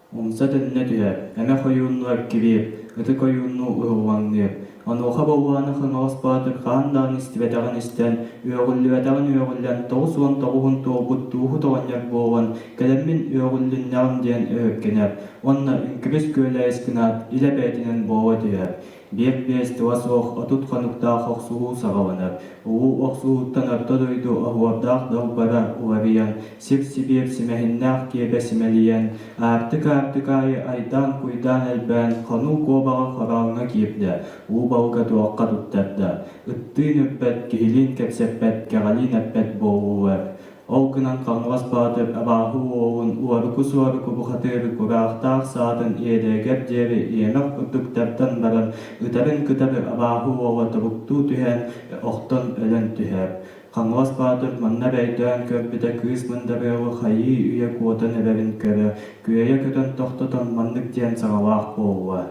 Умса-төннө түһэр, эмэх ойууннуу эккириир, ытык ойууннуу уһуллаҥныыр. Онуоха Болуоһаны Хаҥалас Баатыр хаһан даҕаны истибэтэҕин истэн, үөҕүллүбэтэҕин үөҕүллэн 99-ун туолбут тууһут оҕонньор буолан, кэлэммин үөҕүллүннэҕим диэн өһүргэнэр уонна үҥкүрүс күөлэйис гынаат, илэ бэйэтинэн буола түһэр. Биир-биэс тыла суох 30 хонуктаах охсуһуу саҕаланар. Улуу охсуһууттан орто дойду оһуордаах далбара уларыйан, сип-сибиэп симэһиннээх киэбэ симэлийэн, аартык-аартык аайы айдаан-куйдаан элбээн, хонуу куобаҕа хорооҥҥо киирдэ, уу балыга туохха туттарда, ыттыын үрбэт, киһилиин кэпсэппэт, кэҕэлиин эппэт буоллулар. Ол гынан Хаҥалас Баатыр абааһы уолун уоруку-суоруку бухатыыры кураахтаах саатын иэдэйигэр диэри иэмэх курдук тардан баран, ытарын кытары абааһы уола тобуктуу түһэн, охтон өлөн түһэр. Хаҥалас Баатыр манна өйдөөн көрбүтэ кыыс мындарыалы хайыы үйэ куотан эрэрин көрө, күөйэ көтөн тохтотон маннык диэн саҥалаах буолла.